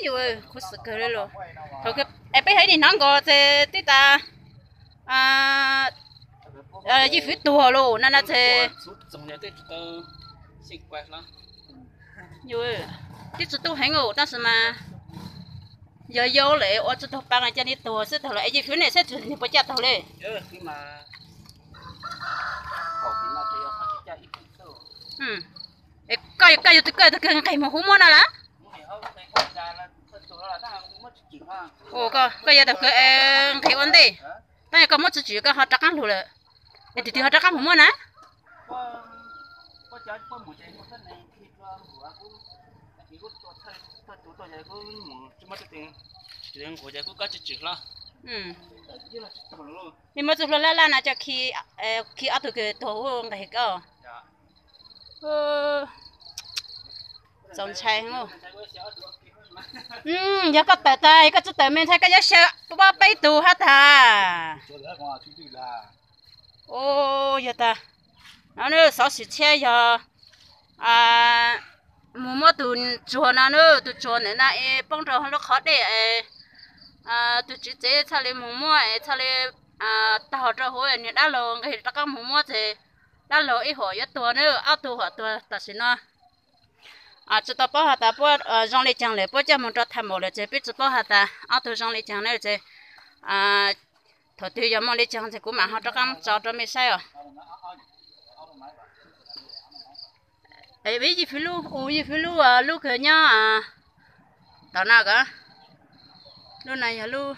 Yus khuv xim kawg li los. Es peb hais ib nim hnov nkaus ces twb tas Yij Fwv tuag los no na ces twb tsis tu heev tab sis mas yog yau lawm ua tsis tau pa cia li tuag xwb tag lawm es Yij Fwv ne saib txog niag puas caj taug li. Koj yog tus koj tus kawg nqis mus huv muab no lawm. Koj yog tus kawg nqis ua ntej, tab yog koj muab tsis tsim koj ho rov qab lug lawm. Es tus twg ho rov qab mus muab na? Li muab txuj hlua laj laj no coj khi ob tug kawg tuag ua nqis koj. Txaus ntshai. Yog koj tawm tas koj tsis tawm me ntshai koj yuav xyaw pab peb tug hab tas. Yog tas no xov xwm tshiab yog mus muab tus tsuag no, tus tsuag ntawm no es poob rau lub qhov dej es tus tswv tsev txhaj li mus muab es txhaj li taug rau hauv niag dab laug nqis rov qab mus muab ces dab laug ib huam yuav tuag na, ob tug huam tuag tam sim no. Tsis tau paub has tas puab zoo li caag lawm, puab coj mus rau tham maum lawm ces peb tsis paub has tas ob tug zoo li caag na ces thaum twg yog muaj li caag ces kuv mam ho rov qab tso rau mej saib os. Yij Fwv lub, u Yij Fwv lub, lub kws nyob tom no ko. Lub no yog lub,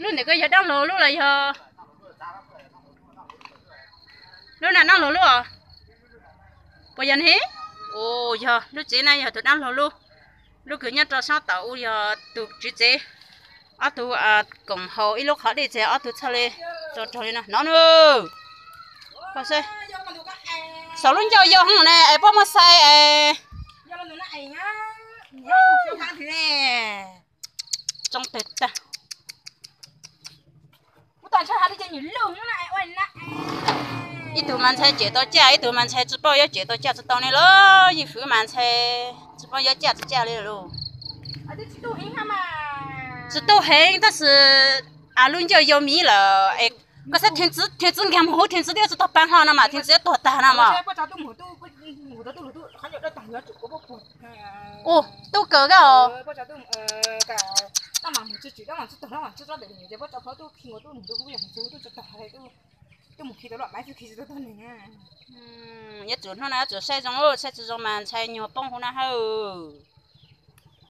lub ntawm ko yog dab laug lub los yog lub na dab laug lub os? Puas yog ne? Yog lub tsev na yog tus dab laug lub. Lub kws nyob rau sab tom u yog tus tswv tsev. Ob tug koom haus ib lub qhov dej ces ob tug txhaj li tso raug li no no na. Saum lub ncauj yau hov ne es puab muaj xais es tsoo tag tag. Ib tug mas ntshai cem tau caj, ib tug mas ntshai tsis paub yuav cem tau caj tsis tau ne lauj. Yij Fwv mas ntshai tsis paub yuav caj tsis caj li lauj. Tsis tu heev tab sis lub ncauj yau miv lawm es koj saib Theej Txwv nkaag mus huv Theej Txwv twb tsis tau paag hlo no mas Theej Txwv tuag tag no mas. Ub, tub kawg koj os. Yuav tsum hnub no yuav tsum saib zoo, saib tsis zoo mas ntshai nyuag poob huv na hawm.